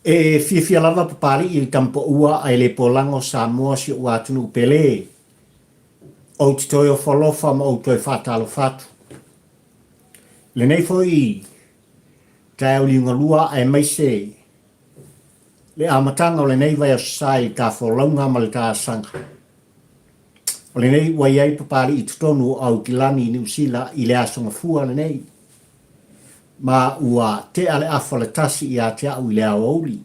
E fiafia lava Papali'i i le tamapaua ae le polago Samoa si ou atunuu pele. Ou te toe ofo alofa ma ou toe faatalofa atu. I lenei foi taeao liugalua aemaise le amataga o lenei vaiaso sa i le ta folauga ma le ta asaga. O lenei ua i ai Papali'i i totonu o Aukilani i Niu Sila i le Aso Gafua lenei. Ma ua tea le afa le tasi ia te au i le aoauli.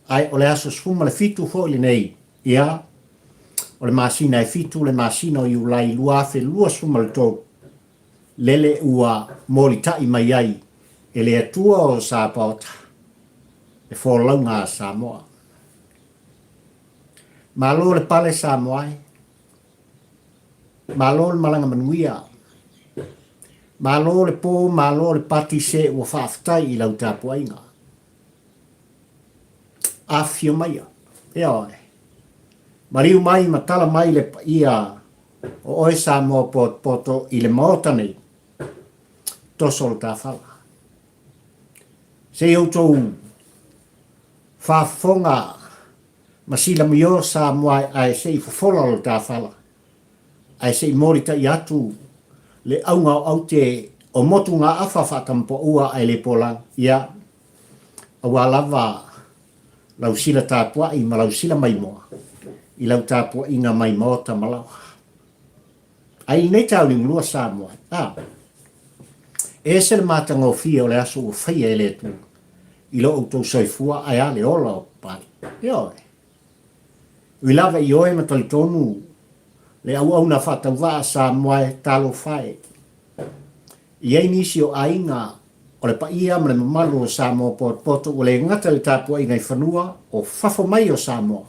Ae o le aso 17 foi lenei, ia, o le masina e fitu le masina o Iulai 2023, lele ua molitai mai ai e le Atua o Sapaota le folauga a Samoa. Malo le pale Samoa e. Malo le malaga manuia. Malo le po, malo le pati se ua faafetai i lau tapuaiga. Afifio maia. Ioe. Maliu mai ma tala mai le paia o oe Samoa potopoto i le Maota nei. Toso le tafala. Se i outou faafofoga ma silamio Samoa ae se i fofola lo tafala. Ae se i molitai atu le auga o aute o motugaafa faatamapaua ae le polau, ia, aua lava lau sila tapuai ma lau sila maimoa i lau tapuaiga mai maota ma laoa. Ae i lenei tauliulua Samoa, a, e ese le matagofie o le aso ua faia e le Atua i lo outou soifua ae a le ola o Papalii. Ioe. Ui lava i oe ma talitonu le auauna faatauvaa Samoa e talofa e. E i ai nisi o aiga o le paia ma le mamalu o Samoa potopoto ua le gata i le tapuaiga i fanua o fafo mai o Samoa,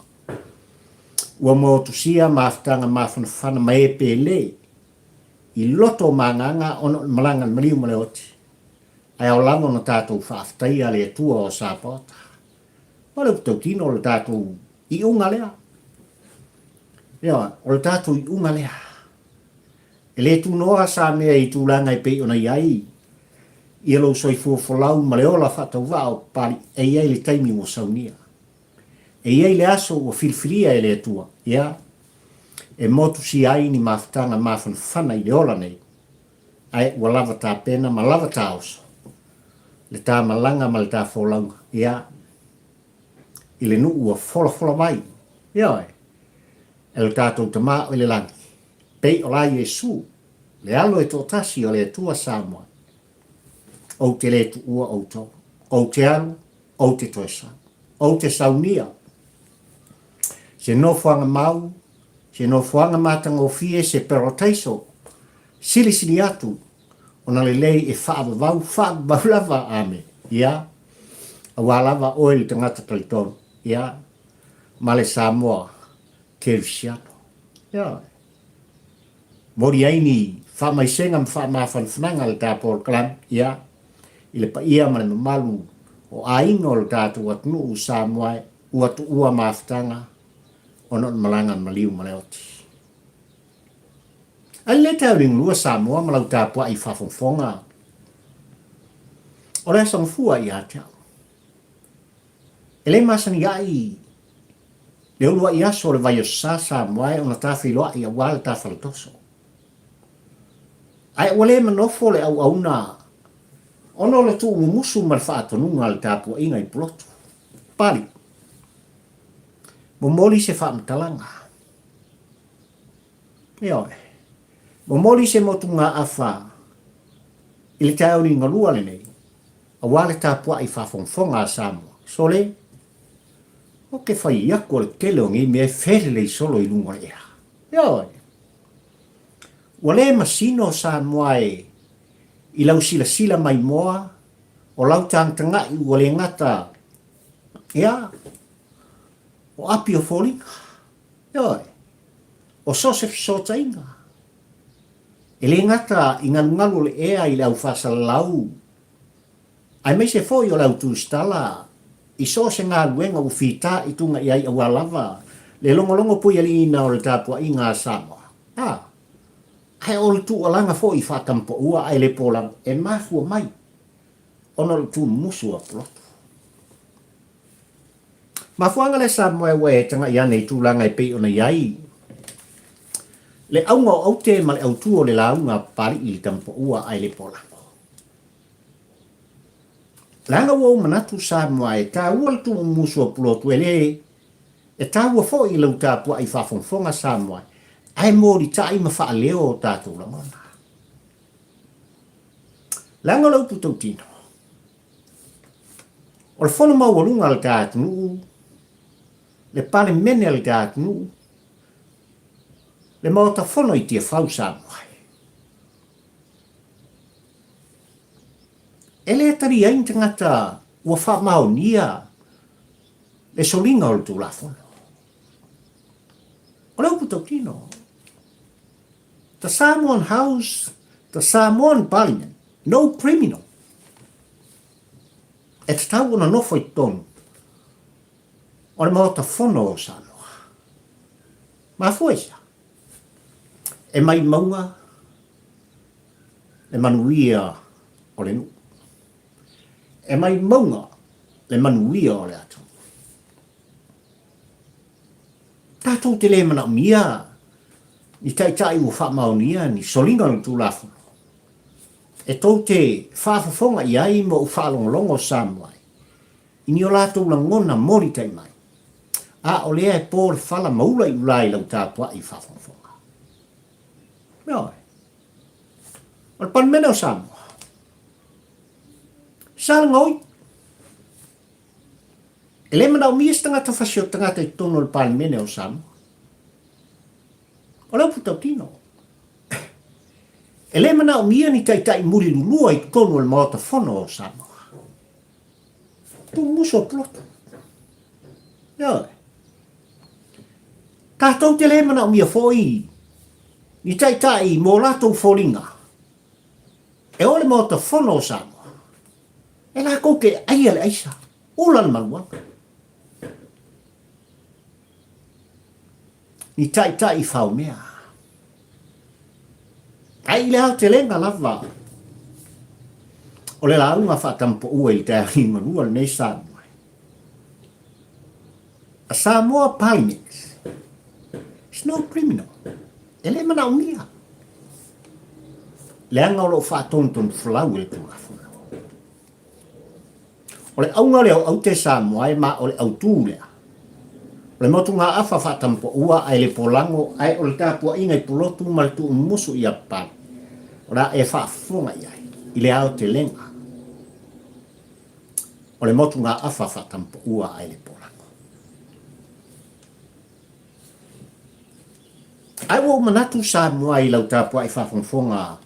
ua motusia mafutaga mafanafana ma e pele i loto o magaga ona o le malaga a le maliu ma le oti, ae ao lava ona tatou faafetaia le Atua o Sapaota. O le upu tautino o le tatou iuga lea. Ioe, o le tatou iuga lea. E le tunoa sa mea i tulaga e pei ona i ai ia lou soifua folau ma le ola faatauvaa o Papalii, e i ai le taimi ua saunia. E i ai le aso ua filifilia e le Atua, ia, e motusia ai ni mafutaga mafanafana i le ola nei, ae ua lava tapena ma lava taoso le ta malaga ma le ta folauga, ia, i le nuu ua folafola mai, ioe, e lo tatou Tama o i le lagi, pei o la Iesu, le Alo e toatasi o le Atua Samoa, ou te le tuua outou, ou te alu, ou te toe sau, ou te saunia se nofoaga mau, se nofoaga matagofie, se parataiso, silisili atu ona lelei e faavavau, faavavau lava, ame, ia, aua lava oe le tagata talitonu, ia, ma le Samoa Kerisiano. Ia, moli ai ni faamaisega ma faamafanafanaga a le ta polokalame, ia, i le paia ma le mamalu o aiga o le tatou atunuu Samoa ua tuua mafutaga ona o le malaga maliu ma le oti. Ai le tauligalua Samoa ma lau tapuai faafogafoga o le aso gafua ia te au. E le masani ai le uluai aso o le vaiaso sa Samoa e ona tafeiloai aua le tafalatoso. Ae ua le manofo le auauna ona o le tuumumusu ma le faatonuga a le tapuaiga i Pulotu. Pali. Momoli se faamatalaga. Ioe. Momoli se motugaafa i le taeao liugalua lenei, aua le tapuai faafogafoga a Samoa. Sole, ou te fai atu o le tele o nei mea e felelei solo i luga o le ea. Ioe. Ua le masino Samoa e i lau silasila maimoa, o lau tagatagai ua le gata, ia, o api o foliga. Ioe, o so o se fesootaiga, e le gata i galugalu o le ea i le au faasalalau, aemaise foi o le au tusitala i so o se galuega ua fita i tuga i ai aua lava le logologo puialiina o le tapuaiga a Samoa. A, ae o le tuualaga foi faatamapaua ae le polaga e mafua mai ona o le tumumusu a Pulotu. Mafuaaga lea Samoa ua e tagai ane i tulaga e pei ona i ai le auga o aute ma le autu o le lauga a Papalii i le Tamapaua ae le Polago. Leaga ua ou manatu Samoa e taua le tuumumusu o Pulotu e le e taua foi i lau tapuai faafogafoga Samoa ae molitai ma faaleo o tatou lagona. Leaga o le upu tautino, o le fono maualuga a le ta atunuu, le Palemene a le ta atunuu, le Maota Fono i Tiafau Samoa. E le tali ai ni tagata ua faamaonia le soliga o le Tulafono. O le upu tautino, The Samoan House, the Samoan Parliament, no criminal. E tatau ona nofo i totonu o le Maota Fono o Samoa. Mafua i sea? E mai mauga le manuia o le nuu. E mai mauga le manuia o le atunuu. Tatou te le manaomia ni taitai ua faamaonia ni soliga o le Tulafono e tou te faafofoga i ai ma ou faalogologo Samoa ai i ni o latou lagona molitai mai, a o lea e po le fala ma ula i ula i lau tapuai faafogafoga. Ioe. O le Palemene o Samoa, sa lagaoi. E le manaomia se tagata fasi o tagata i totonu o le Palemene o Samoa. O le upu tautino. E le manaomia ni taitai mulilulua i totonu o le Maota Fono o Samoa. Tumusu o pulotu. Ioe. Tatou te le manaomia foi ni taitai mo latou foliga e o le Maota Fono o Samoa. E lakou te aia le aisa, ula le maluaga. Ni taitai faomea. Ai i le aotelega lava o le lauga faatamapaua i le taeao liugalua lenei Samoa. A Samoa Parliament is no criminal. E le manaomia. Leaga o lo o faatonutonu folau e le Tulafono. O le auga lea o aute Samoa e ma o le autū lea. O le motugaafa faatamapaua ae le polago ae o le tapuaiga i Pulotu ma le tuumumusu i Apapale o le a e faafofoga i ai i le aotelega o le motugaafa faatamapaua ae le polago. Ae ua ou manatu Samoa i lau tapuai faafogafoga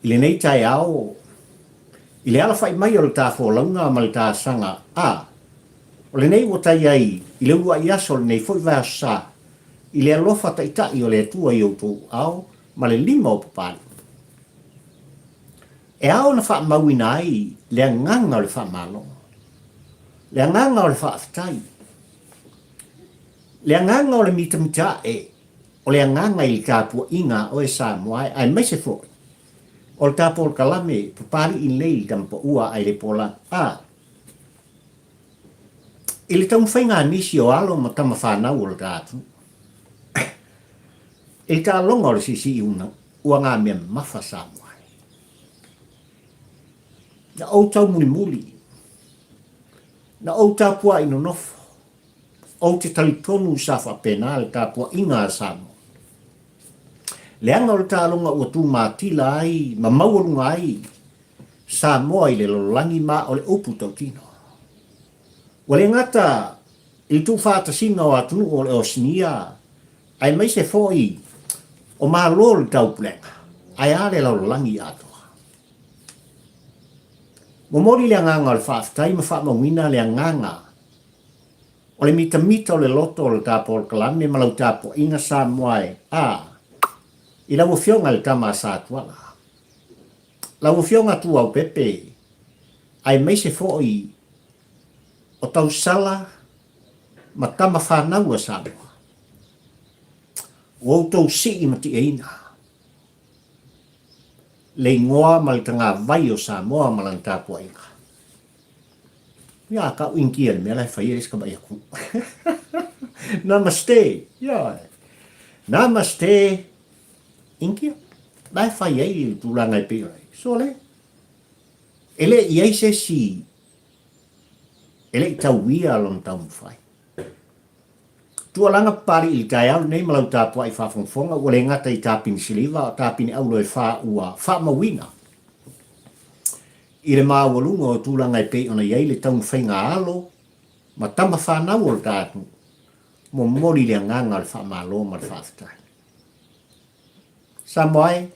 i lenei taeao i le alafai mai o le ta folauga ma le ta asaga a o lenei ua tai ai i le uluai aso o lenei foi vaiaso sa i le alofa taitai o le Atua i outou ao ma le lima o Papalii. E ao ona faamauina ai le agaga o le faamalo, le agaga o le faafetai, Le agaga o le mitamita ae, o le agaga i le tapuaiga a oe Samoa e, aemaise foi o le ta polokalame papalii lelei i le tamapaua ae le pola a i le taumafaiga a nisi o alo ma tama fanau o le ta atunuu. I le taaloga o le siisii una ua ngā mea mamafa Samoa e. Na ou taumulimuli, na ou tapuai nonofo, Ou te talitonu sa faapena le tapuaiga a Samoa. Leaga o le taaloga ua tumatila ai ma maualuga ai Samoa i le lalolagi ma o le upu tautino. Ua le gata i le tuufaatasiga o atunuu o le Osinia aemaise foi o Malo o le Taupulega, ae a le lalolagi atoa. Momoli le agaga o le faafetai ma faamauina le agaga O le mitamita o le loto o le ta polokalame ma lau tapuaiga Samoa e, a, i lau Afioga i le Tama a Satuala, lau Afioga Tuaupepe, aemaise foi o tausala ma tama fanau a Samoa, ua outou sii ma tiaina le igoa ma le tagavai o Samoa ma lana tapuaiga. Ia, a kau Inikia i le mea la e fai ai se tamai atunuu. Namaste. Ioe. Namaste Inikia. La e fai ai le tulaga e pei ona i ai. Sole, e le i ai se isi e le i tauia lona taumafai. Tuualanga Papalii i le taeao lenei ma lau tapuai faafogafoga ua le gata i tapini siliva a o tapini auro e fa ua faamauina i le māualuga o tulaga e pei ona i ai le taumafaiga a alo ma tama fanau o le ta atunuu, momoli le agaga o le faamalo ma le faafetai. Samoa e,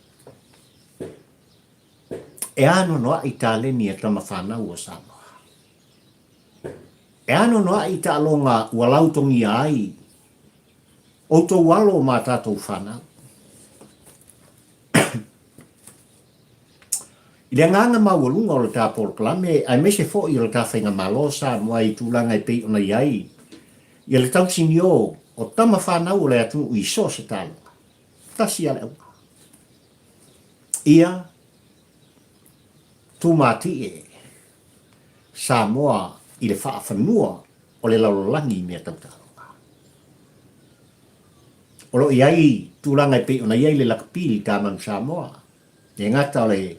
e anoanoai taleni a tama fanau o Samoa. E anoanoai i taaloga ua lautogia ai outou alo ma tatou fanau. I le agaga maualuga o le ta polokalame aemaise foi o le ta faigamalo Samoa i tulaga e pei ona i ai ia le tausinio o tama fanau o le atunuu i so o se taaloga, tasi a le auga. Ia tumatie Samoa i le faafanua o le lalolagi i mea tau taaloga. O lo o i ai tulaga e pei ona i ai le lakapi i ta Manu Samoa, le gata o le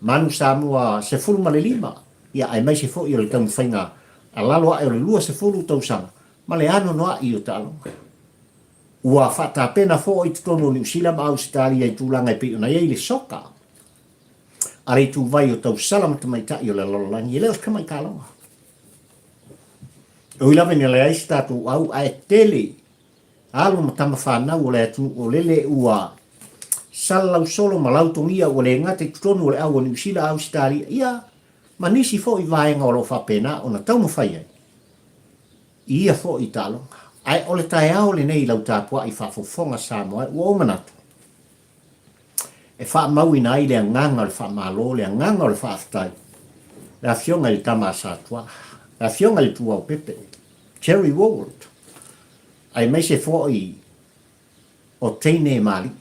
Manu Samoa 15, ia aemaise foi o le taumafaiga a lalo ae o le 20 tausaga ma le anoanoai o taaloga. Ua faatapena foi i totonu o Niu Sila ma Ausetalia i tulaga e pei ona i ai le soka a le ituvai o tausala ma tamaitai o le lalolagi, e le o se tamaitaloga. E ui lava ina leai se tatou au, ae tele alo ma tama fanau o le atunuu o lele ua salalau solo ma lautogia ua le gata i totonu o le au o Niu Sila, Ausetalia, ia, ma nisi foi vaega o lo o faapena ona taumafai ai i ia foi taaloga. Ae o le taeao lenei i lau tapuai faafofoga Samoa, ua ou manatu, e faamauina ai le agaga o le faamalo, le agaga o le faafetai, le Afioga i le Tama a Satuala, le Afioga i le Tuaupepe, Jerry Ward, aemaise foi o teine ma alii,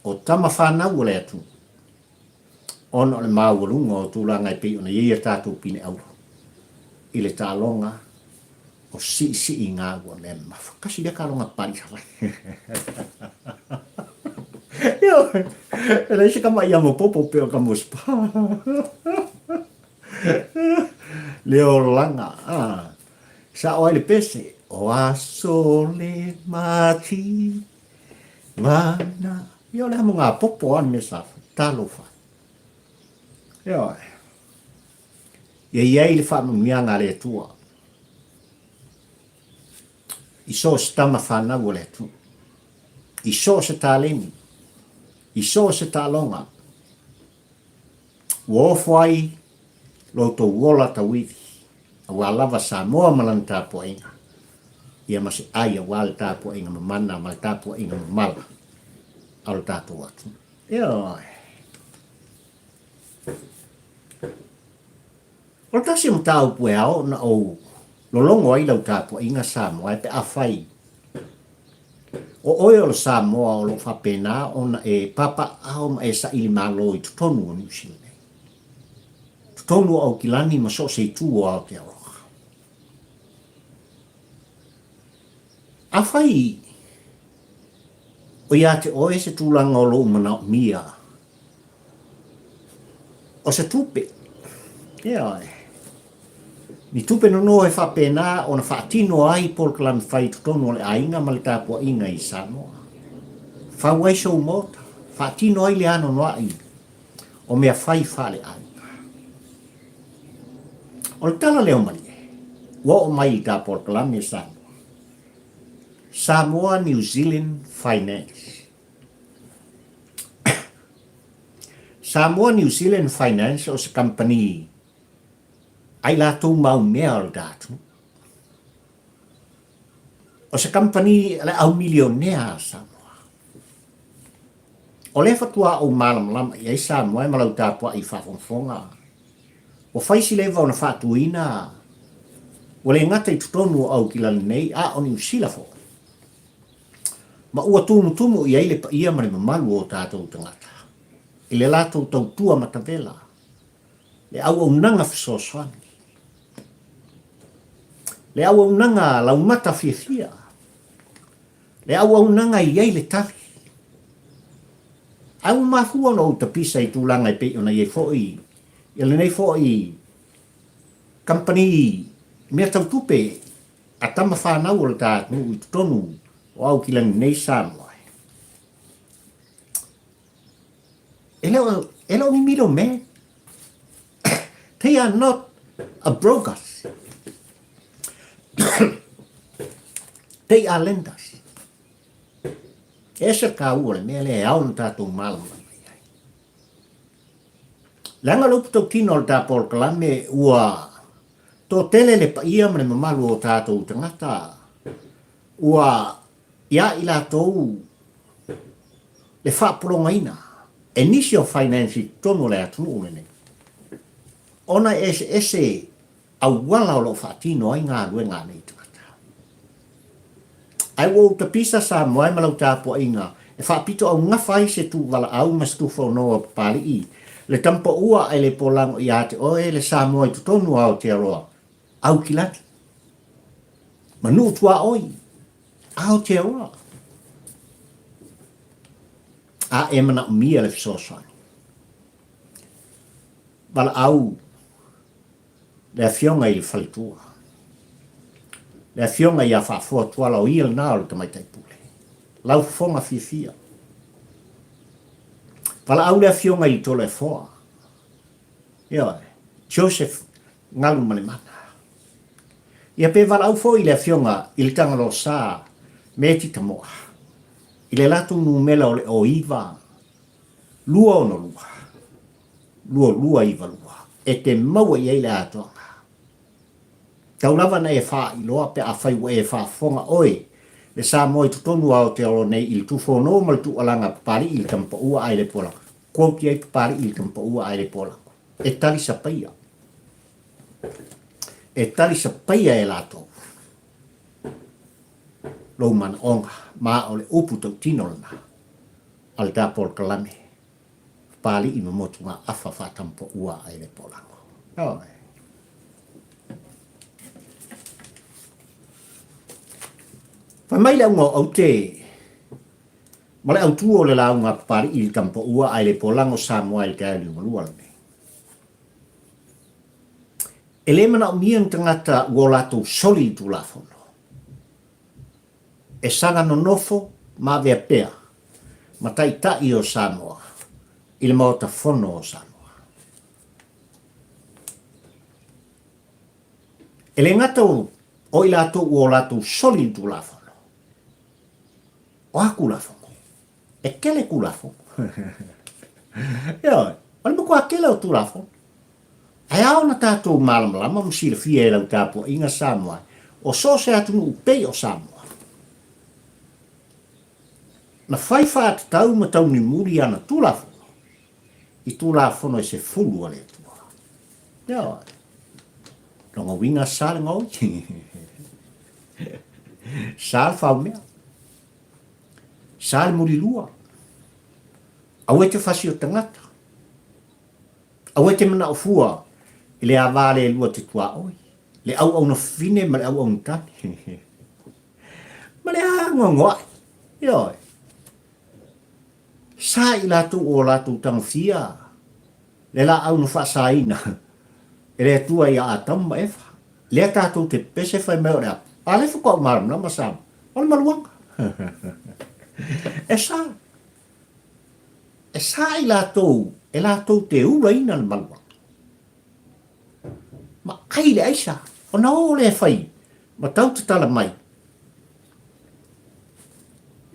o tama fanau o le atunuu, ona o le maualuga o tulaga e pei ona i ai a tatou pine auro i le taaloga o siisii ngā ua mea mamafa. Kasi lea taaloga papalii sa fai. Ioe, e leai se tama ia maopopo pei o ka mospa. Le olaga, ah. Sao ai le pese, o aso le mati vana. Ia o le amo ngā popo a le mea sa fai. Talofa. Ioe. Ia i ai le faamanuiaga a le Atua i so o se tama fanau o le atunuu, i so o se taleni, i so o se taaloga, ua ofo ai lo outou ola tauivi, aua lava Samoa ma lana tapuaiga, ia ma se ai aua le tapuaiga mamana ma le tapuaiga mamala a lo tatou atunuu. Ioe. O le tasi o mataupu e ao ona ou lologo ai lau tapuaiga Samoa e pe afai o oe o le Samoa o lo o faapena ona e papaaao ma e saili malo i totonu o Niu Sila nei, totonu o Aukilani ma so o se itu o Aotearoa. Afai o ia te oe se tulaga o lou manaomia O se tupe, ioe, ni tupe nono e faapena ona faatino ai polokalame fai i totonu o le aiga ma le tapuaiga i Samoa. Fau ai sou maota, faatino ai le anoanoai o mea fai faaleaiga. O le tala lea o Malie, ua oo mai i ta polokalame i Samoa. Samoa New Zealand Finance. Samoa New Zealand Finance o se kamupani ai latou mau mea o le atunuu. O se kamupani a le au milionea a Samoa. O lea faatoa ou malamalama i ai Samoa e ma lau tapuai faafogafoga. Ua fai si leva ona faatuina ua le gata i totonu o Aukilani nei a o Niu Sila foi. Ma ua tumutumu i ai le paia ma le mamalu o o tatou tagata i le latou tautua matavela, le auaunaga fesoasoani. Le auaunaga laumata fiafia. Le auaunaga e i ai le tali. Ae ua mafua ona ou tapisa i tulaga e pei ona i ai foi ia lenei foi kamupani mea tau tupe a tama fanau o le ta atunuu i totonu o Aukilani nei Samoa. E le o, e le o ni middleman. They are not a brokers. They are lenders. E ese le kāua o le mea lea e ao ona tātou mālamalama i ai. Leaga le upu tautino o le tā polokalame ua toatele le paia ma le mamalu o tātou tagata ua iā i latou le faapologaina e nisi o finance i totonu o le atunuu lenei ona e eseese auala o lo o faatino ai galuega a nei tagata. Ae ua ou tapisa Samoa e ma lau tapuaiga e faapito augafa ai se tuuvalaau ma se tufonoa Papalii, le tamapaua ae le polago ia te oe le Samoa i totonu o Aotearoa, Aukilani, ma nuu tuaoi, Aotearoa. A e manaomia le fesoasoani. Valaau le Afioga i le Faletua, le Afioga ia Faafoa Tuala o ia lena o le Tamaitai Pule, lau fofoga fiafia. Valaau le Afioga i le Toleafoa, ioe, Joseph Galumalemana. Ia pe valaau foi le Afioga i le Tagaloasa Meti Tamoa i le latou numera o le 09 262 2292 e te maua i ai le atoaga. Tau lava na e faailoa pe afai ua e faafofoga oe le Samoa i totonu o Aotearoa nei i le tufono ma le tuualaga Papali'i i le Tamapaua ae le Pualaku. Quote i ai Papali'i i le Tamapaua ae le Pualaku. E tali sapaia. E tali sapaia e latou lou manaoga ma o le upu tautino lena a le ta polokalame Papali'i ma Motugaafa faatampaua ai le polago. Ioe. Fai mai le auga o aute ma le autū o le lauga a Papali'i i le tampaua ae le polago Samoa i le taeao liugalua lenei. E le manaomia ni tagata ua o latou soli i le Tulafono. E saga nonofo ma avea pea ma taitai o Samoa i le Maota Fono o Samoa. E le gata o i latou ua o latou soli i le Tulafono, o a Tulafono? E tele Tulafono. Ioe, o le matua tele o Tulafono. Ae ao ona tatou malamalama ma silafia e lau tapuaiga Samoa, o so o se atunuu pei o Samoa, na fai faatatau ma taunimuli ana Tulafono i Tulafono e sefulu a le Atua. Ioe. Lona uiga sa le gaoi. Sa le faumea. Sa le mulilua. Aua e te fasi o tagata. Aua e te manao fua i le ava le lua te tuaoi, le auauna fafine ma le auauna tane. Ma le anoanoai. Ioe. Sa i latou o latou tagofia le laau na faasaina e le Atua ia Atamu ma Eva. Lea tatou te pepese fai mai o le apu. A lea faatoa ou malamalama sa, o le maluaga. E sa. E sa i latou e latou te ulaina le maluaga. Ma ai le aisa, ona o lea e fai ma tau tatala mai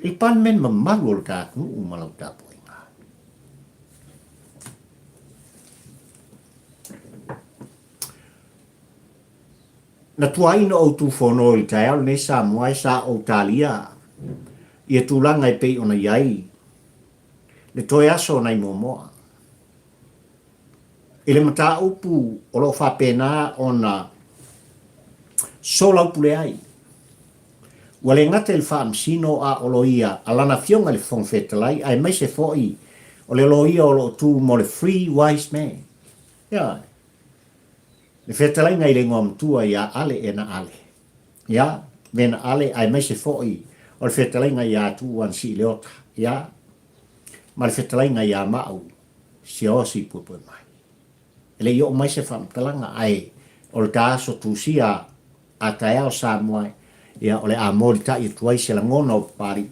i le Palemene mamalu o le ta atunuu ma lau tapuaiga. Na tuaina ou tufono i le taeao lenei Samoa e sa ou talia ia tulaga e pei ona i ai le toe aso o nai Moamoa. I le mataupu o lo o faapena ona soalaupule ai, ua le gata i le Faamasino a o loia a lana Afioga i le Fofoga Fetalai aemaise foi o le loia o lo o tu mo le Free Wise Man. Ioe. Le fetalaiga i le igoa matua ia Ale Ena Ale. Ia, Vena Ale, aemaise foi o le fetalaiga ia Tuua Nsiileota, ia, ma le fetalaiga ia Maau Siaosi Puepuemai. E le i oo mai se faamatalaga, ae o le ta aso tusia a taeao Samoa, ia, o le a molitai atu ai se lagona o Papalii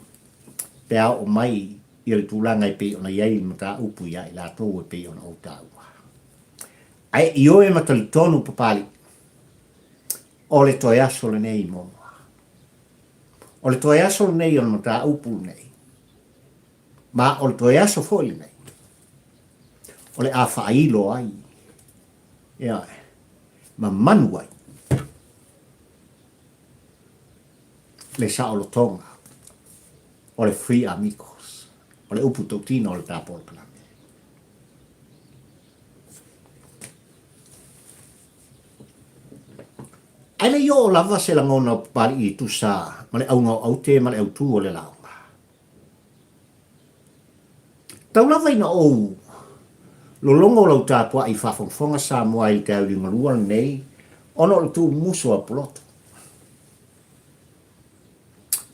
pe a oo mai i le tulaga e pei ona i ai le mataupu ia i latou e pei ona ou taua. Ae ioe ma talitonu Papalii, o le toe aso lenei mo moa. O le toe aso lenei o le mataupu lenei, ma o le toe aso foi lenei o le a faailo ai, ioe, ma manu ai le saolotoga o le Free Amigos, o le upu tautino o le ta polokalame. Ae le i oo lava se lagona o Papalii e tusa ma le auga o aute ma le autū o le lauga. Tau lava ina ou lologo lau tapuai i faafogafoga Samoa i le taeao liugalua lenei ona o le tuumusu a Pulotu.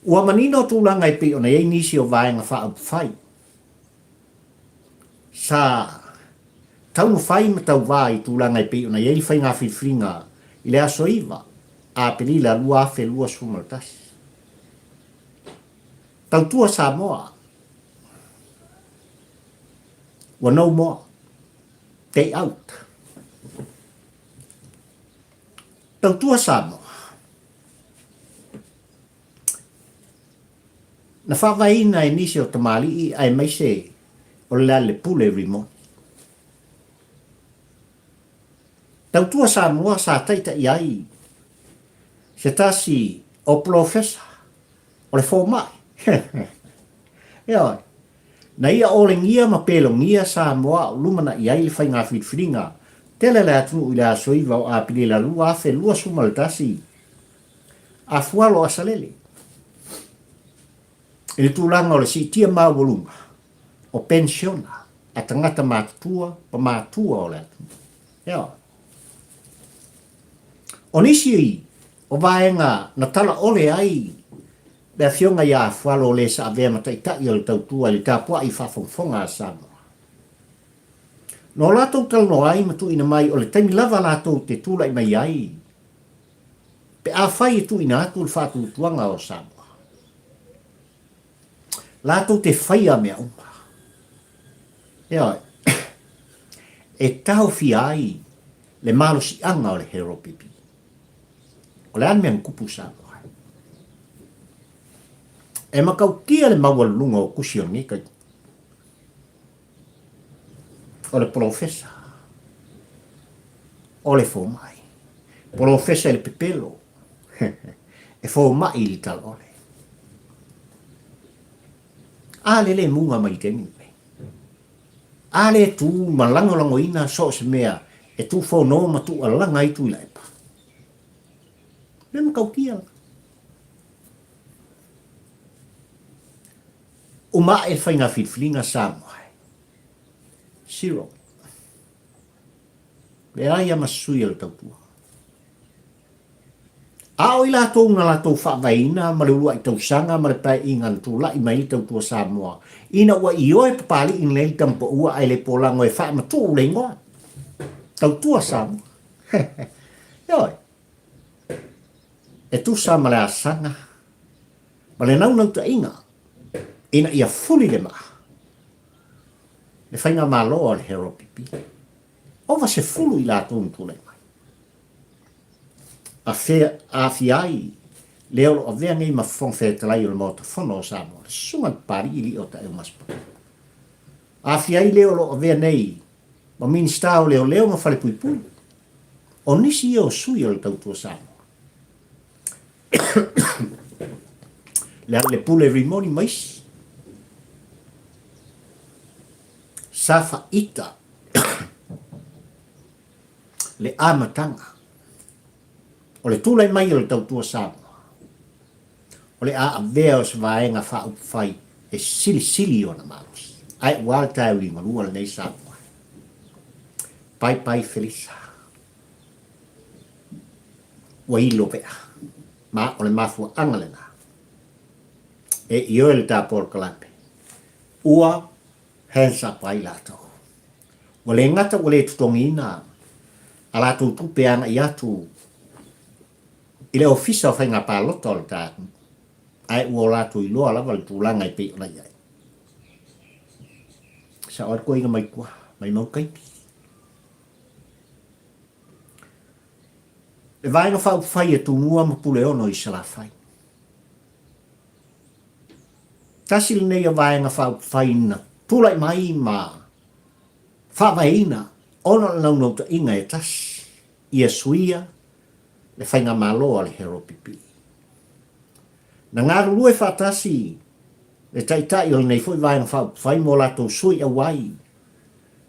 Ua manino tulaga e pei ona i ai nisi o Vaega Faaupufai sa taumafai ma tauvā i tulaga e pei ona i ai le faiga filifiliga i le aso 9 Aperila 2021. Tautua Samoa, ua no more, day out. Tautua Samoa, Na faavaeina e nisi o tamalii aemaise o le Lealepule Rimoni. Tautua Samoa sa taitai ai se tasi o polofesa o le fomai. Ioe. Na ia olegia ma pelogia Samoa o lumanai ai le faiga filifiliga tele a le atunuu i le aso 9 o Aperila 2021 Afualo Asalele i le tulaga o le siitia maualuga o penisiona a tagata matutua ma matua o le atunuu. Ioe. O nisi o vaega na tala ʻole ai le Afioga ia Afualo o le sa avea ma taitai o le tautua i le tapuai faafogafoga a Samoa. Na o latou talanoa ai ma tuuina mai o le taimi lava latou te tulai mai ai Pe afai e tuuina atu le faatuatuaga o Samoa, latou te faia mea uma. Ioe. E taofia ai le malosiaga o le Heropipi. O le a le mea na tupu i Samoa? E matautia le maualuluga o tusi o lenei taimi. O le polofesa, o le fomai. Polofesa i le pepelo, e fomai i le talaole. A le le muga mai i le taimi lenei. A le tu ma lagolagoina so o se mea e tuufono ma tuualaga ai Tuilaepa. Mea matautia la. Uma ae le faiga filifiliga Samoa. Zero. Leai lava ma se sui o le tautua. A o i latou na latou faavaeina ma le uluai tausaga ma le paeaiga na tulai mai ai le tautua Samoa, ina ua ioe papalii nei le tamapaua ae le polago e faamatuu le igoa. Tautua Samoa. Ioe. E tusa ma le asaga ma le naunautaiga ina ia fuli le maa, le faigamalo a le Heropipi. Ova 10 i latou na tulai mai. A fea, aafia ai le o lo o avea nei ma Fofoga Fetalai o le Maota Fono o Samoa, le Susuga i le Papalii Lio Taeumasepau. Aafia ai le o lo o avea nei ma Minisita o Leoleo ma Falepuipui. O nisi ia o sui o le Tautua Samoa. Lealailepule Rimoni ma isi. Sa faita le amataga o le tulai mai o le Tautua Samoa, o le a avea o se vaega faaupufai e silisili ona malosi. Ae ua a le taeao liugalua lenei Samoa. Pai pai Felisa. Ua ilo vea. Ma o le mafuaaga lena e ioe le ta polokalame ua hands up ai latou. Ua le gata ua le totogiina a latou tupe agai atu i le Ofisa o Faiga Palota o le ta atunuu, ae ua o latou iloa lava le tulaga e pei ona i ai. Sao ai le toeaina mai tua, mai mau taimi. Le Vaega Faaupufai e Tumua ma Puleono i Salafai. Tasi lenei o Vaega Faaupufai na tulai mai ma faavaeina ona o le naunautaiga e tasi ia suia le faigamalo a le HRPP. Na galulue faatasi le Taitai o lenei foi Vaega Faaupufai ma o latou sui auai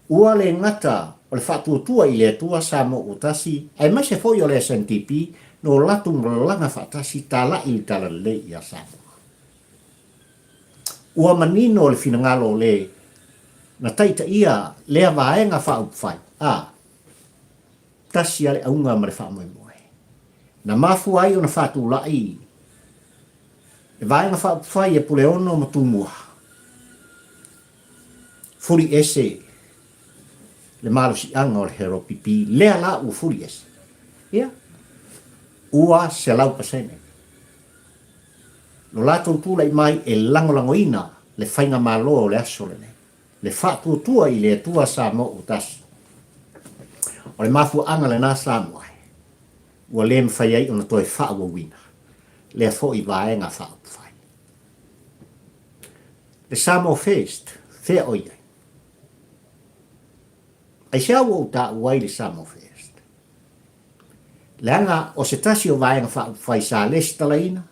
Ua le gata o le faatuatua i le Atua Samoa ua tasi, aemaise foi o le SNDP no latou malaga faatasi talai le Talalelei ia Samoa. Ua manino le finagalo o le na taitaia lea vaega faaupufai, a tasi a le auga ma le faamoemoe. Na mafua ai ona faatulai le Vaega Faaupufai a Puleono ma Tumua. Fuli ese le malosiaga o le HRPP, lea la ua fuli ese. Ia, ua 100%. Lo latou tulai mai e lagolagoina le faigamalo o le aso lenei, le faatuatua i le Atua Samoa ua tasi. O le mafuaaga lena Samoa e, ua le mafai ai ona toe faaauauina lea foi vaega faaupufai. Le Samoa First, fea o i ai? Aisea ua ou taua ai le Samoa First? Leaga o se tasi o Vaega Faaupufai sa lesitalaina,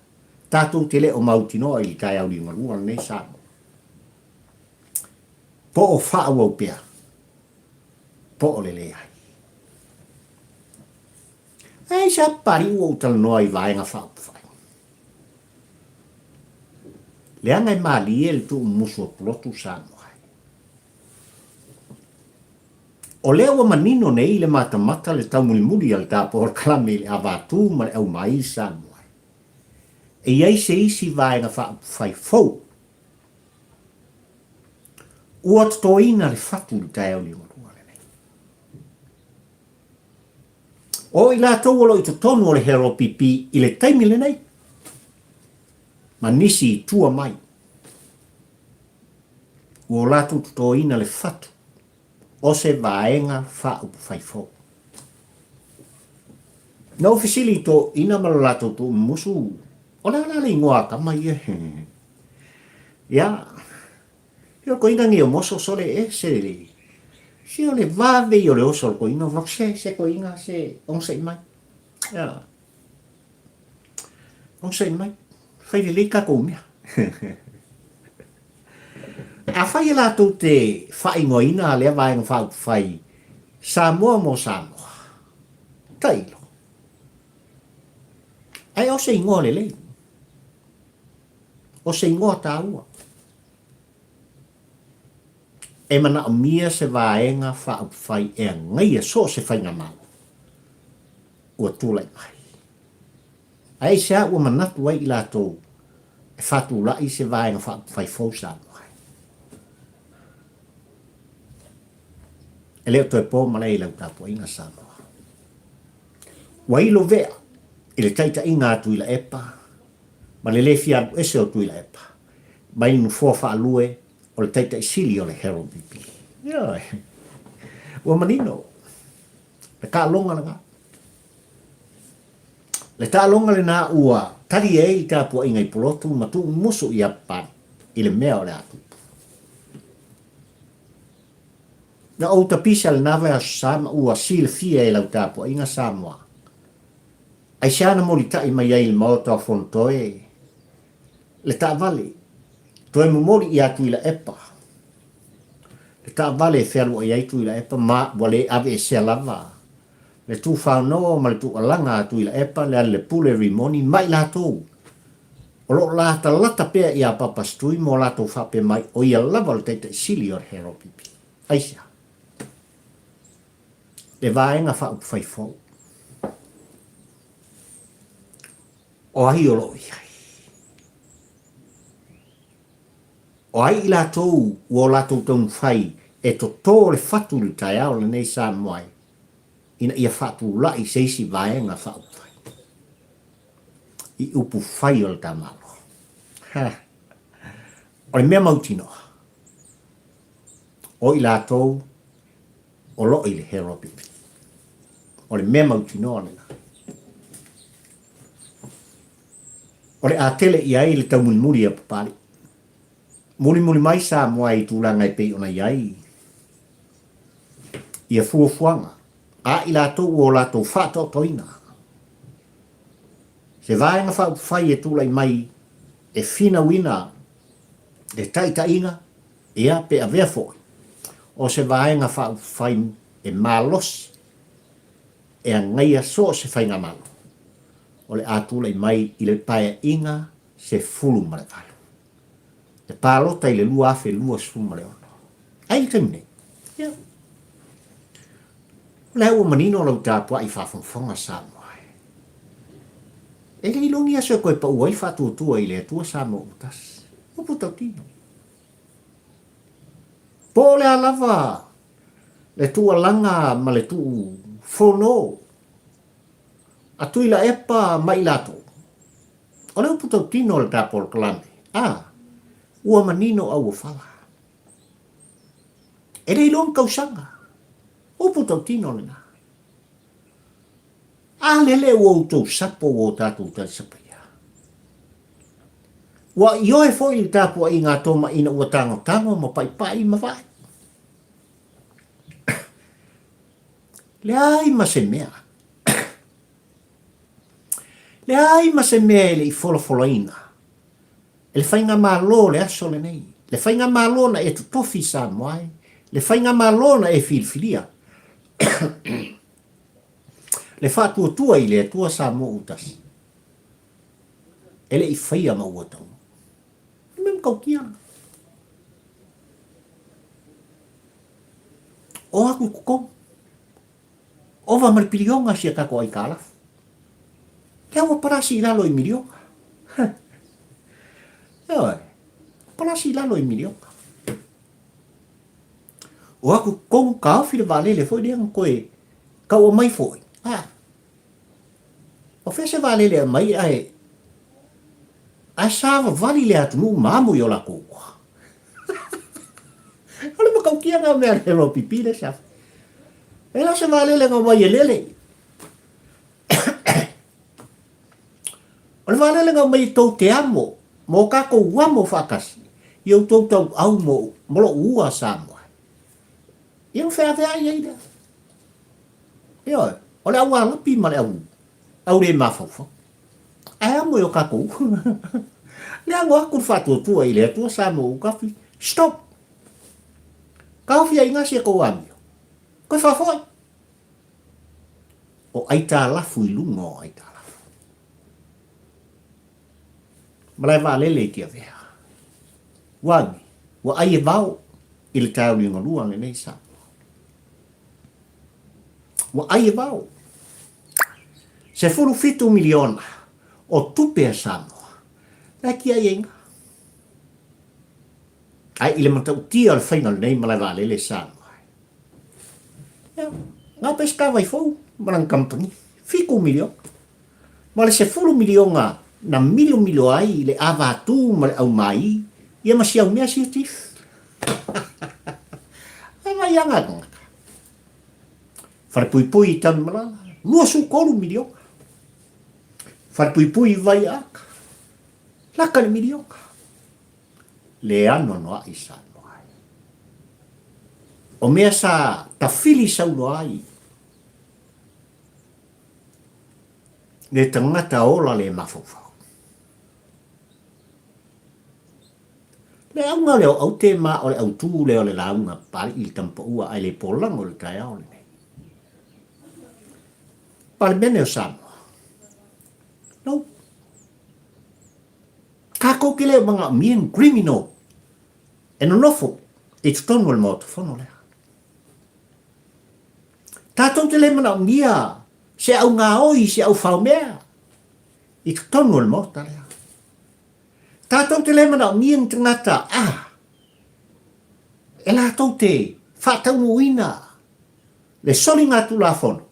tatou te le o mautinoa i le taeao liugalua lenei Samoa. Po o faaauau pea, po o le leai. Ae aisea Papalii ua ou talanoa i Vaega Faaupufai? Leaga e malie le tuumumusu o Pulotu Samoa. O lea ua manino nei i le matamata le taumulimuli a le ta polokalame i le avatū ma le aumai Samoa. E i ai se isi vaega faaupufai fou ua totoina le fatu i le taeao liugalua lenei. O i latou o lo o i totonu o le HRPP i le taimi lenei, ma nisi i tua mai, ua o latou totoina le fatu o se vaega faaupufai fou. Na ou fesili i toeaiina ma lo latou tuumumusu, o le a la le igoa a tama ia? Ia, Ia o koina nei o moso sole e se le se o le vave ia o le oso o le koina o se se koina se onosai mai. Ia. Onosai mai. Fai lelei tatou mea. Afai e latou te faaigoaina lea vaega faaupufai Samoa mo Samoa. Tailo. Ae o se igoa lelei. O se igoa taua. E manaomia se vaega faaupufai e agaia so o se faigamalo ua tulai mai. Ae aisea ua manatu ai i latou e faatulai se vaega faaupufai fou Samoa ai? E le o toe po malae i lau tapuaiga Samoa. Ua ilo vea i le taitaiga a Tuilaepa ma le le fia alu ese o Tuilaepa mai le nofoa faalue o le Taitai Sili o le Herald BP. Ioe. Ua manino. Le taaloga lena. Le taaloga lena ua tali ai le tapuaiga i Pulotu ma tuumumusu i Apapali i le mea o le a tupu. Na ou tapisa lena vaiaso sa ma ua silafia e lau tapuaiga Samoa. Aisea na molitai mai ai i le Maota o Fonotoe le taavale, toe momoli ia Tuilaepa le taavale e fealuai ai Tuilaepa ma ua le aveesea lava le tufaonoo ma le tuualaga a Tuilaepa, Lealailepule, Rimoni ma i latou o lo o latalata pea ia Papasitui mo latou faapea mai o ia lava o le Taitai Sili o le HRPP. Aisea? Le Vaega Faaupufai Fou. O ai o lo o i ai? O ai i latou ua o latou taumafai e totō le fatu i le taeao lenei Samoa ai, ina ia faatulai se isi vaega faaupufai i upufai o le ta Malo? Ha! O le mea mautinoa, o i latou o lo o i le Herald Pipit. O le mea mautinoa lena. O le a tele i ai le taumulimuli a Papalii. Mulimuli mai Samoa i tulaga e pei ona i ai ia fuafuaga a i latou ua o latou faataotoina se vaega faaupufai e tulai mai e finauina le taitaiga, ia pe avea foi o se vaega faaupufai e malosi e agaia so o se faigamalo o le a tulai mai i le Paeaiga 18, le palota i le 2026. Ai i le taimi nei, ia, o lea ua manino lau tapuai faafogafoga Samoa e. E le iloa ni aso e toe pau ai le faatuatua i le Atua Samoa ua tasi. Upu tautino. Po o le a lava le tuualaga ma le tuu fono a Tuilaepa ma i latou, o le upu tautino o le ta polokalame, a, ua manino auofala. E le iloa ni tausaga. Upu tautino lena. A lele ua outou sapo ua o tatou talisapaia. Ua ioe foi le tapuaiga a Toma ina ua tagotago ma paipai ma vaai. Leai ma se mea. Leai ma se mea e le i folafolaina e le Faigamalo o le aso lenei, le Faigamalo na e totofi i Samoa ai, le Faigamalo na e filifilia, le faatuatua i le Atua Samoa ua tasi, e le i faia ma ua taunuu. O le mea matautia lena. O atu i totonu. Ova ma le piliona si a tatou aitalafu. Lea ua palasi i lalo i miliona. Ioe, palasi i lalo i miliona. O atu totonu taofi le vaalele foi lea na toe tau aumai foi. Ah, o fea se vaalele e aumai ae ae savavali le atunuu ma amo i o latou ua. O le matautia lena o mea le lopipi le se afa. E le o se vaalele na omai e lele. O le vaalele na omai e tou te amo, ma o tatou amo faatasi, i outou tauau mo, mo lou ua Samoa. Ia na feaveai ai lea. Ioe, o le aualapi ma le au, au le mafaufau. Ae amo i o tatou ua. Le ago atu le faatuatua i le Atua Samoa ua kafi. Stop! Taofi ai ina si a tou amio. Koe faafoi. O aitalafu i luga o aitalafu. Malae vaalele i Tiavea. Ua agi, ua ai e vao i le taeao liugalua lenei Samoa. Ua ai e vao. 17 miliona o tupe a Samoa. La e tiai ai ina. Ae i le matautia o le faiga o lenei malae vaalele Samoa. Ia, na o Peseta fou ma lana kamupani, 7 miliona. Ma le 10 miliona na milomilo ai le avatū ma le aumāī, ia ma si aumea sia chief. Ai mai anga tagata. Wharepuipui i Tanumalala, 23 miliona. Wharepuipui i Waiaaka, laka le miliona. Le anoanoai Samoa ai. O mea sa tafili saunoa ai le tagata ola le mafaufau. Le auga lea o aute ma o le autū lea o le lauga Papalii i le Tamapaua ae le polago i le taeao lenei. Palemene o Samoa. No. Tatou te le o manaomia ni criminal e nonofo i totonu o le Maota Fono lea. Tatou te le manaomia se au gaoi, se au faomea. I totonu o le Maota lea. Tātou te le manaomia ni tagata, ā, e latou te faataunuuina le soligatulafono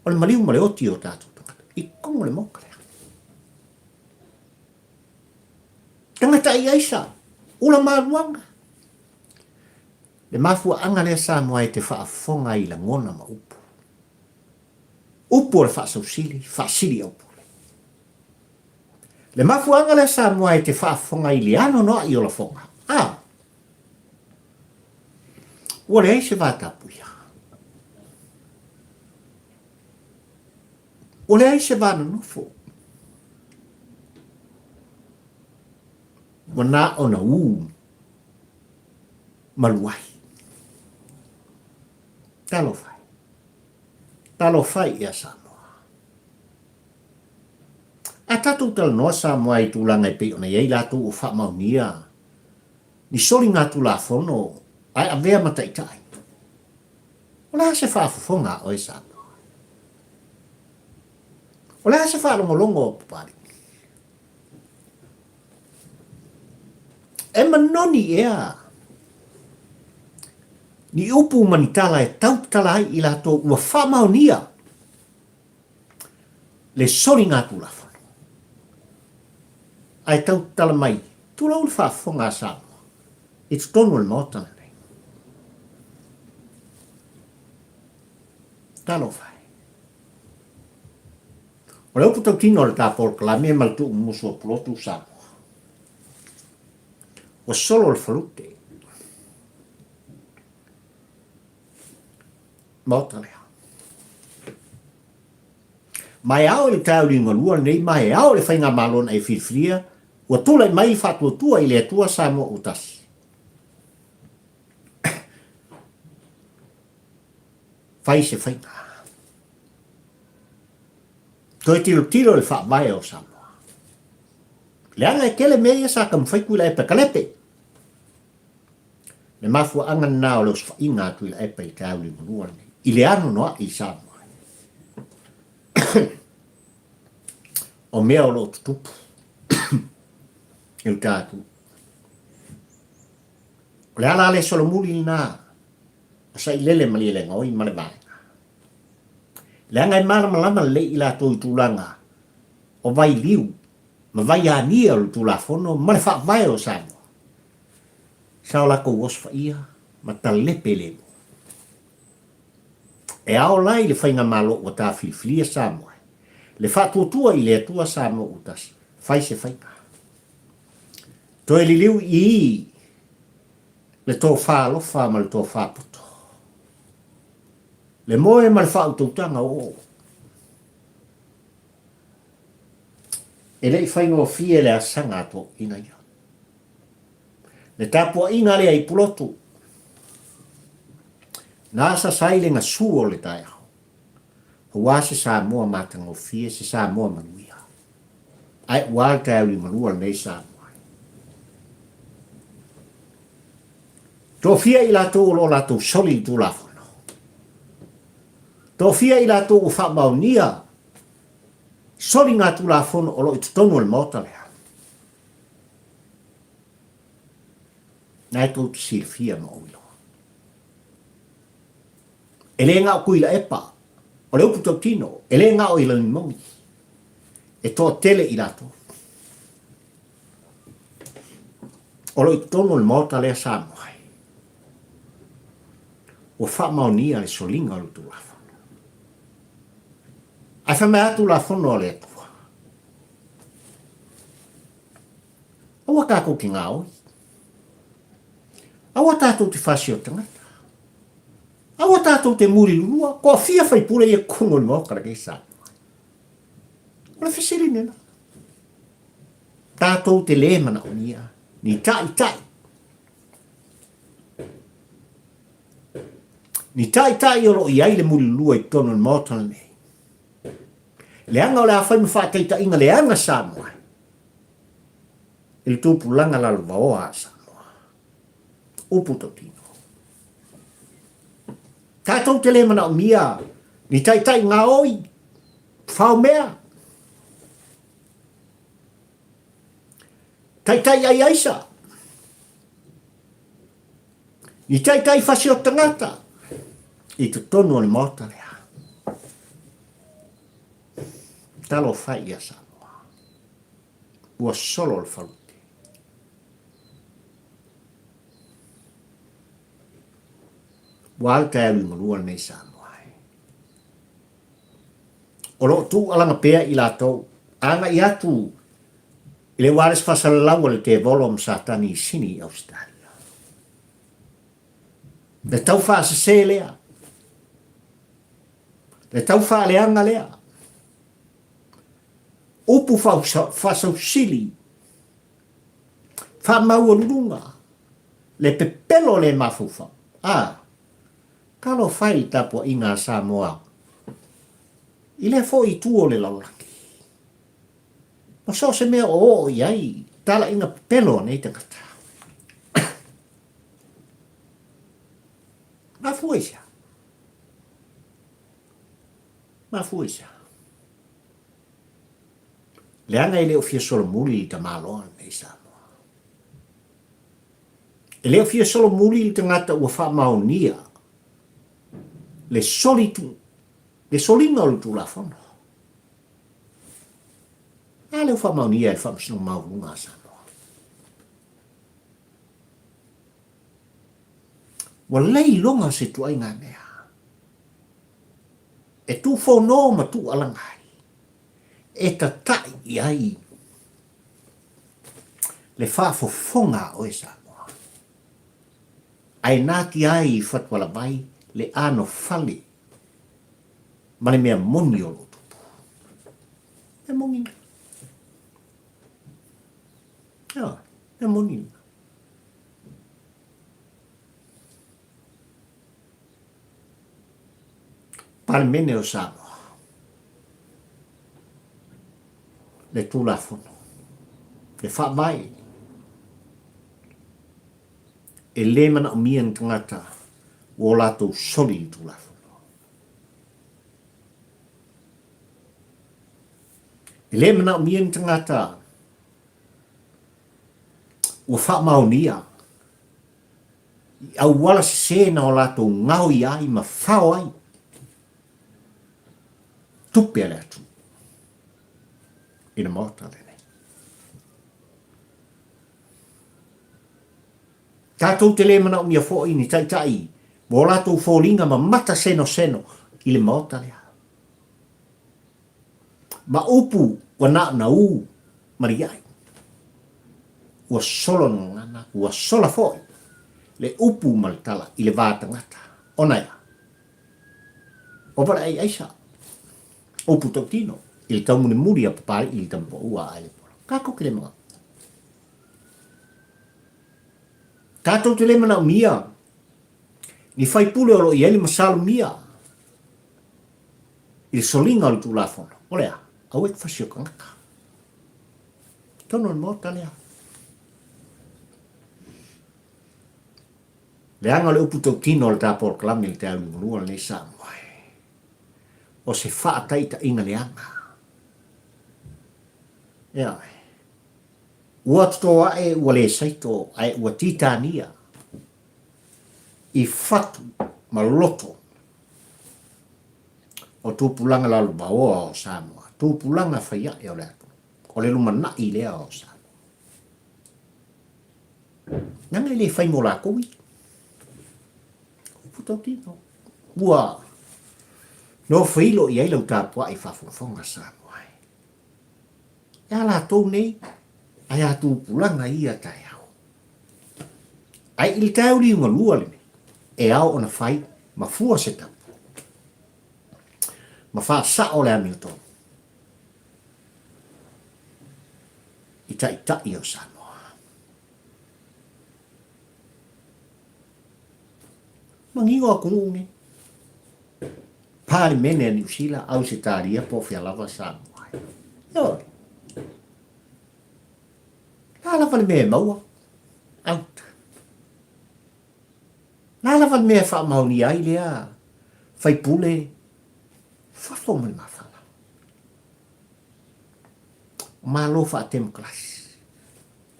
o le maliu ma le oti o tātou tagata i totonu o le Maota lea. Tagata i aisa, ula maluaga. Le mafuaaga lea Samoa e te faafofoga i lagona ma upu. Upu o le faasausili, faasili aupule. Le mafuaaga lea Samoa e te faafofoga i le anoanoai o lafoga. A! Ua leai se vatapuia. Ua leai se va nonofo. Ua na ona ū malu ai. Talofa e. Talofa e ia Samoa. A tatou talanoa Samoa i tulaga e pei ona i ai latou ua faamaonia ni soligatulafono ae avea ma taitai. O le a se faafofoga a oe Samoa? O le a se faalogologo a Papalii? E manoni ea ni upu ma ni tala e tautatala ai i latou ua faamaonia le soligatulafono. Ae tautatala mai, tulou le faafofoga a Samoa i totonu o le Maota lenei. Talofa e. O le upu tautino a le ta polokalame ma le tuumumusu o Pulotu Samoa, ua solo le falute. Maota lea. Ma e ao i le taeao liugalua lenei ma e ao i le Faigamalo na e filifilia, ua tulai mai le faatuatua i le Atua Samoa ua tasi. Fai se faiga. Toe tilotilo i le faavae o Samoa. Leaga e tele mea ia sa taumafai Tuilaepa e kalepe. Le mafuaaga lena o le osofaiga a Tuilaepa i le taeao liugalua lenei, i le anoanoai i Samoa. O mea o lo o tutupu i le tatou. O le ala le solomuli lena a Sailele Malielegaoi ma le vaega. Leaga e malamalama lelei i latou i tulaga o vailiu ma vaiania o le Tulafono ma le Faavae o Samoa. Sa o latou osofaia ma talepe lemu. E ao la i le Faigamalo ua ta filifilia Samoa le faatuatua i le Atua Samoa ua tasi, fai se faiga. Toe liliu i le tofa alofa ma le tofa poto. Le moe ma le faautautaga o oo. E le i faigofie le asaga a toeaiina ia. Le tapuaiga lea i Pulotu, na asasa ai le gasu o le taeao, aua se Samoa matagofie, se Samoa manuia. Ae ua le taeao liugalua lenei Samoa. Tofia i latou o lo o latou soli i le Tulafono. Tofia i latou ua faamaonia soligatulafono o lo o i totonu o le Maota lea. Na e tou te silafia ma ou iloa. E le na o Tuilaepa, o le upu tautino, e le na o Ilanimogi, e toatele i latou. O lo o i totonu o le Maota lea Samoa ai, ua faamaonia le soliga o le Tulafono. Ae fai mai a Tulafono a le Atua, aua tatou te gaoi, aua tatou te fasi o tagata, aua tatou te mulilulua, toafia faipule ia totonu o le Maota lenei Samoa. O le fesili lena. Tatou te lē manaomia ni ta'ita'i, ni ta'ita'i o lo o i ai le mulilua i totonu o le Maota lenei. Leaga o le a fai ma faataitaiga leaga Samoa i le tupulaga lalovaoa a Samoa. Upu tautino. Tatou te lē manaomia ni ta'ita'i gaoi, fao mea. Taitai ai aisa. Ni taitai fasi o tagata i totonu o le maota lea. Talofa ia Samoa. Ua solo le falute. Ua alu tae alu i malua lenei Samoa e. O lo o tuualaga pea i latou, agai atu i le uales faasalalau a le tevolo ma Satani i Sini i Ausetalia. Le tau faasese lea, le tau faaleaga lea, upu faasausili, faamaualuluga, le pepelo le mafaufau. A, talofa e i le tapuaiga a Samoa i lea foi itu o le lalolagi. Ma so o se mea o oo i ai talaiga pepelo a nei tagata. Mafua i sea? Mafua i sea? Leaga e le o fia solomuli i tamaloa lenei Samoa. E le o fia solomuli le tagata ua faamaonia le soli, le soliga o le Tulafono. A lea ua faamaonia e le Faamasinoga Maualuga a Samoa. Ua leiloga se tuaiga mea e tuufono ma tuualaga ai, e tata'i i ai le faafofoga a oe Samoa, ae natia ai i Fatualavai le anofale ma le mea moni o lo o tupu. Mea moni na. Ioe, mea moni na. Palemene o Samoa. Le Tulafono, le Faavae, e le manaomia ni tagata ua o latou soli i le Tulafono. E le manaomia ni tagata ua faamaonia i auala sese na o latou gaoi ai ma fao ai tupe a le atunuu i le Maota lenei. Tatou te le manaomia foi ni taitai ma o latou foliga ma mata senoseno i le Maota lea. Ma upu ua naunau ma liai. Ua solo le gagana, ua sola foi le upu ma le tala i le va tagata. Ona ea? Ova le ai aisa. Upu tautino i le taumulimuli a Papali'i i le tamapaua a Aelepola. Tatou te le manaomia. Tatou te le manaomia ni faipule o lo o i ai le masalomia i le soliga o le Tulafono. O le a? Aua e te fasi o tagata. Totonu o le Maota lea. Leaga o le upu tautino o le ta polokalame i le taeao liugalua lenei Samoa e. O se faataitaiga leaga. Ioe. Ua toto ae ua le saito ae ua titania i fatu ma loto o tupulaga lalovaoa o Samoa, tupulaga faiae o le atunuu, o le lumanai lea o Samoa. Leaga e le fai mo latou ia. Upu tautino. Ua nofoilo i ai lau tapuai faafogafoga Samoa e. E a latou nei, ae a tupulaga ia taeao. Ae i le taeao liugalua lenei, e ao ona fai ma fua se tapu, ma faasao le amiotonu i taitai o Samoa. Manino atunuu nei. Palemene a Niu Sila, Ausetalia po o fea lava Samoa ai. Ioe. La lava le mea e maua. Out. La lava le mea e faamaonia ai lea faipule fafo ma le mafala. O Malo faatemokarasi.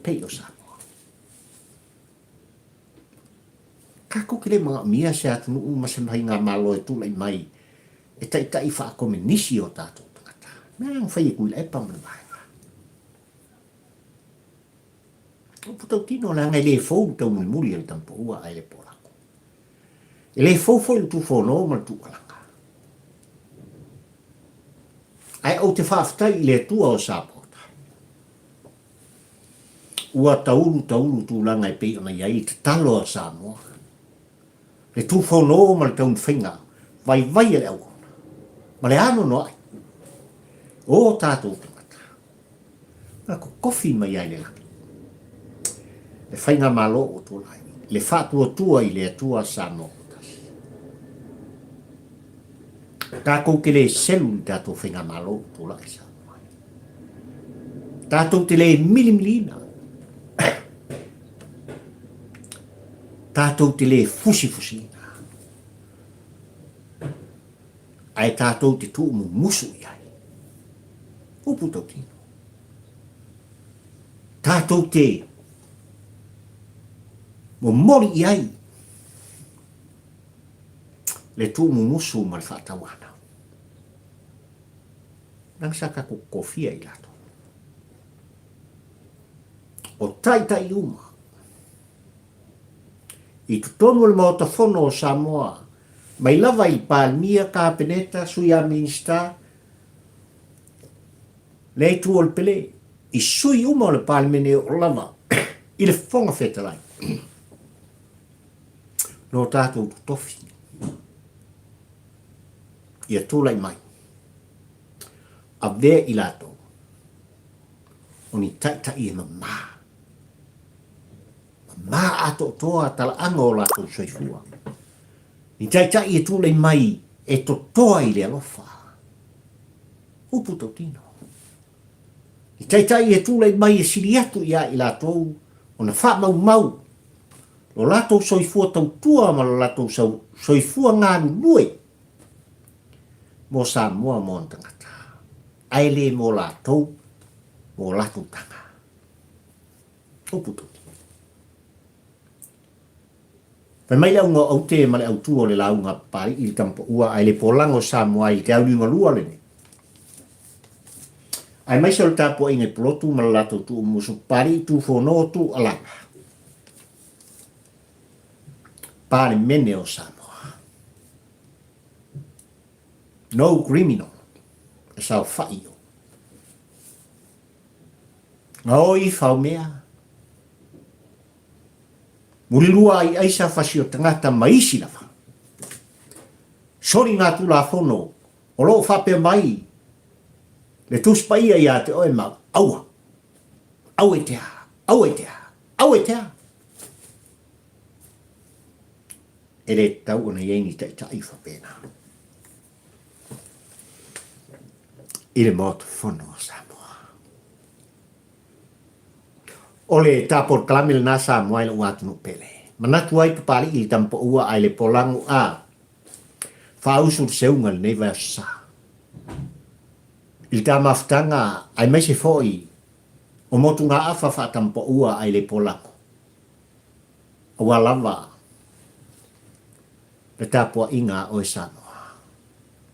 pei o Samoa. Tatou te le manaomia se atunuu ma se faigamalo e tulai mai e taitai faakomenisi o tatou tagata. Mea na fai e Tuilaepa ma le vaega. Upu tautino leaga e le fou le taumulimuli a le Tamapaua ae le Polako. E le fou foi le tufono ma le tuualaga. Ae ou te faafetai i le Atua o Sapota. Ua taulu taulu tulaga e pei ona i ai le tatalo a Samoa, le tufono ma le taumafaiga vaivai a le auauna ma le anoanoai o tatou tagata na kokofi mai ai le lagi le faigamalo ua tulai, le faatuatua i le Atua Samoa ua tasi. Tatou te le selu i le tatou faigamalo ua tulai Samoa. Tatou te le milimiliina. Tatou te le fusifusiina. Ae tatou te tuumumusu i ai. Upu tautino. Tatou te momoli i ai le tuumumusu ma le faatauanau. Leaga sa tatou tofia i latou. O taitai uma i totonu o le Maota Fono o Samoa, mai lava i le Palemia, Kapeneta, Sui a Minisita, le Itu o le Pele, i sui uma o le Palemene e oo lava i le Fofoga Fetalai, no tatou totofi ia tulai mai. Avea i latou o ni taitai e mama, mama atoatoa talaaga o latou soifua, ni taitai e tulai mai e totoa i le alofa, upu tautino, ni taitai e tulai mai e sili atu ia i latou ona faamaumau lo latou soifua tautua ma lo latou soifua galulue mo Samoa ma ona tagata, ae le mo latou ma o latou taga. Upu tonu. Fai mai le auga o Aute ma le autu o le lauga a Papalii i le Tamapaua ae le polaga o Samoa i te auliugalua lenei. Aemaise o le tapuaiga i Pulotu ma le latou tuumusu Papalii Tufono Tuualala. Palemene o Samoa. No criminal e saofai o. Gaoi faumea. Mulilua ai aisa fasi o tagata ma isi lava. Soli ngā tulafono o loo faapea mai le Tusi Paia ia te oe ma aua. Aua i te a, aua i te a, aua i te a. E le tatau ona i ai ni taitai faapena i le Maota Fono o Samoa. O le ta polokalame lena Samoa i lou atunuu pele. Manatu ai Papalii i le tamapaua ae le polago a faausu le seuga i lenei vaiaso sa. I le ta mafutaga aemaise foi o motugaafa faatamapaua ae le polago. Aua lava le tapuaiga a oe Samoa.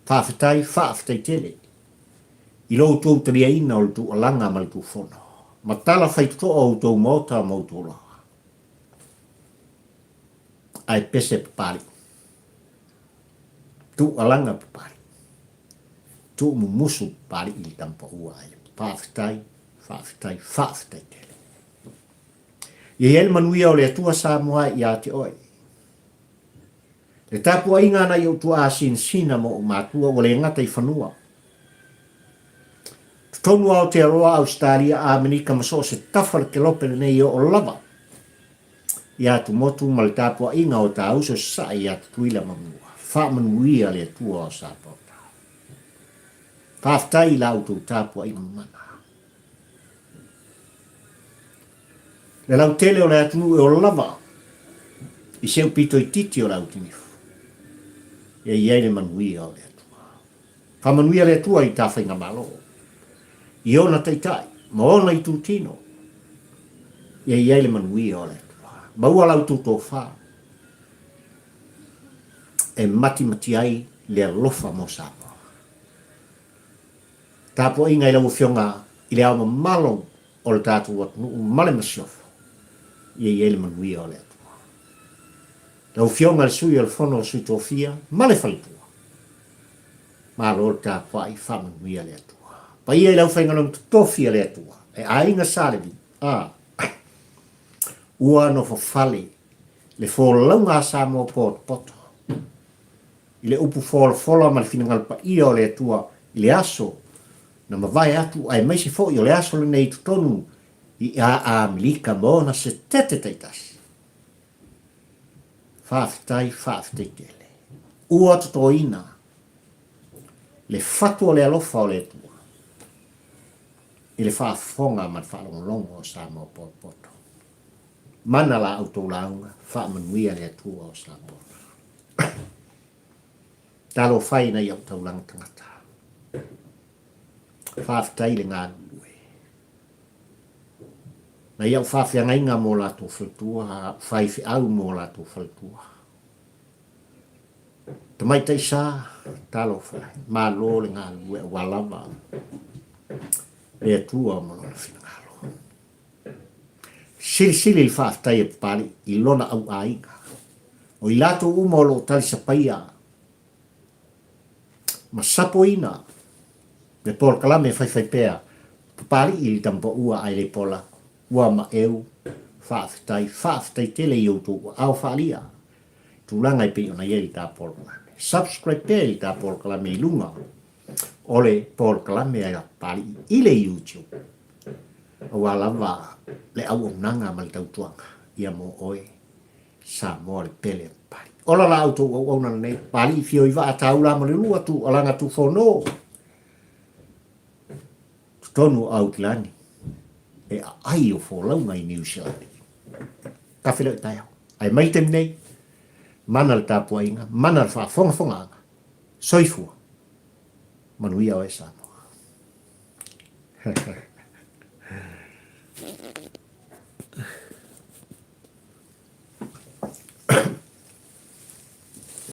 Faafetai, faafetai tele i lo outou taliaina o le tuualaga ma le tuufono, ma tala faitotoa o outou maota ma outou laoa. Ae pese papalii, tuualaga papalii, tuumumusu papalii i le tamapaua ae faafetai, faafetai, faafetai tele. Ia i ai le manuia o le Atua Samoa ia te oe. Le tapuaiga a nai ou tuaa sinasina ma ou matua ua le gata i fanua. Totonu o Aotearoa, Ausetalia, Amerika ma so o se tafa o le kelope lenei e oo lava i Atumotu ma le tapuaiga o ta uso sasae ia Tutuila ma Manua. Faamanuia le Atua o Sapota. Faafetai i la outou tapuaiga mamana. Le lautele o le atunuu e ola lava i se upito itiiti o le autinifu, e i ai le manuia o le Atua. Faamanuia le Atua i ta faigamalo, i ona taitai ma ona itutino. Ia i ai le manuia o le Atua. Maua la outou tofa e matimati ai le alofa mo Samoa. Tapuaiga i lau Afioga i le Ao Mamalu o le tatou atunuu ma le Masiofo, ia i ai le manuia o le Atua. Lau Afioga i le Sui o le Fono a Sui Tofia ma le Faletua, malo le tapuai, faamanuia le Atua. Paia i le aufaigaluega totofi a le Atua, e aiga Sa Levi, a ua nofofale le folauga a Samoa potopoto i le upu folafola ma le finagalo paia o le Atua i le aso na mavae atu aemaise foi o le aso lenei i totonu i Aamelika ma ona setete taitasi. Faafetai, faafetai tele. Ua totoina le fatu o le alofa o le Atua i le faafofoga ma le faalogologo o Samoa potopoto. Mana la outou lauga, faamanuia le Atua o Samoa. Talofa e nai au taulaga tagata. Faafetai le galulue. Nai au faafeagaiga mo latou faletua, faifeau mo latou faletua. Tamaitai sa, talofa e, malo le galulue aua lava le Atua ma lona finagalo. Silisili le faafetai a Papalii i lona au aiga, o i latou uma o lo o talisapaia ma sapoina le polokalame faifaipea Papalii i le Tamapaua ae le pola ua maeu faafetai faafetai tele i outou aao faaalia tulaga e pei ona i ai le ta polokalame. Subscribe pea i le ta polokalame i luga o le polokalame a Papalii i le YouTube aua lava le auaunaga ma le tautuaga ia mo oe Samoa le pele a Papalii. Ola la outou auauna lenei, Papalii fio i vaa taula ma le lua tu alaga tu fono. Totonu o Aukilani e aai o folauga i Niu Silani. Tafe leo i taeao. Ae mai taimi nei, mana le tapuaiga, mana le faafogafogaaga. Soifua. Manuia oe Samoa.